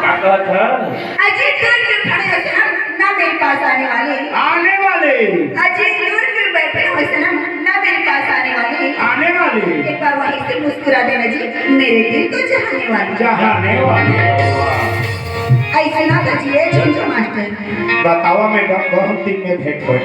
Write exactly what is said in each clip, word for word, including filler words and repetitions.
का कहत ह? अजी, दूर क्यों खड़े हो सनम, ना मेरे पास आने वाले। आने वाले। अजी, दूर क्यों बैठे हो सनम, ना मेरे पास आने वाले। आने वाले। एक बार वहीं से मुस्कुरा देना जी, मेरे दिल को चाहने वाले। चाहने वाले। ऐसे ना तो जिए झुनझु मास्टर। बतावा मैडम, बहुत दिन में भेंट होय।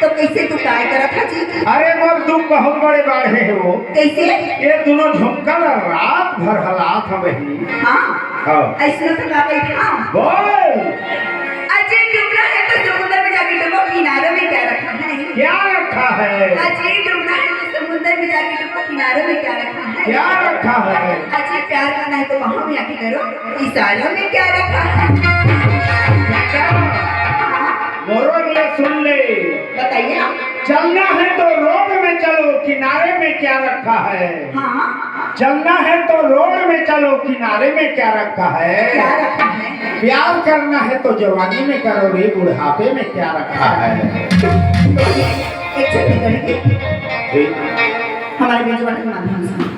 तो कैसे तू काय करत ह जी? अरे मोर दुख बहुत बड़े बाढ़े हे वो। कैसे? ये दोनों झुमका ला रात भर हलात हवही। हाँ। हाँ। ऐसे तो का कही था? बोल। अजी डूबना है तो समुद्र में जाके डूबो, किनारे में क्या रखा है? क्या रखा है? अजी डूबना है तो समुद्र में जाके डूबो, किनारे में क्या रखा है? क्या रखा है? अजी प्यार करना है तो बाहों में आके करो, इशारों में क्या रखा है? बेटा, हाँ। मोरो अगला सुन ले। बताइए आप। चलना है तो रोड में चलो, किनारे में क्या रखा है? हाँ। चलना है तो रोड में चलो, किनारे में क्या रखा है? क्या रखा है? प्यार करना है तो जवानी में करो रे, बुढ़ापे में क्या रखा है? एक छत्तीसगढ़ी के जी। हमारे बीच वाले के माध्यम से।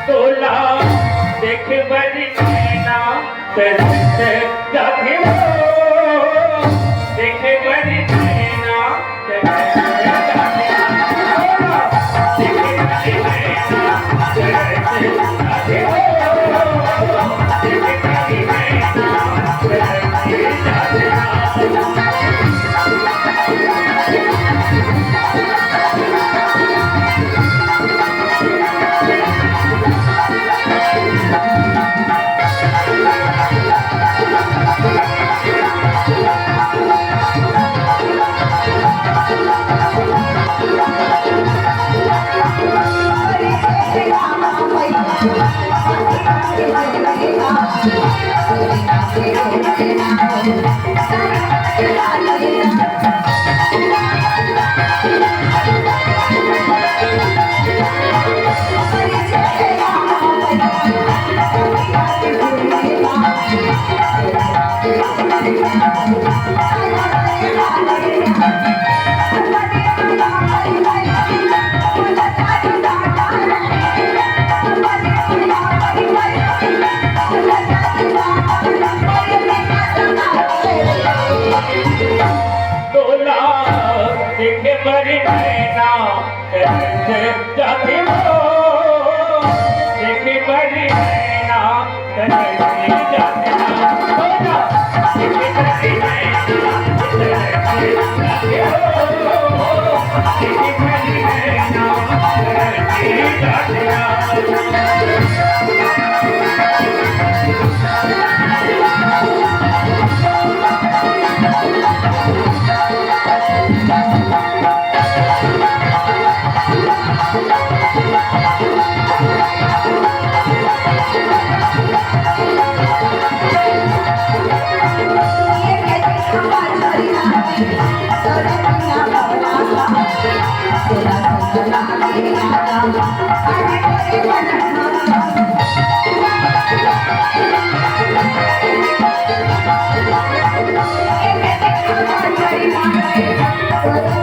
तोला देखे बर नैना तरस जाथे हो, देखे बर नैना तरस जाथे हो, देखे बर नैना तरस जाथे हो, देखे बर नैना तरस जाथे हो। तोला देखे बर नैना तरस जाथे हो, देखे बर नैना तरस जाथे हो। तोला देखे बर नैना तरस जाथे हो, देखे बर नैना तरस जाथे हो।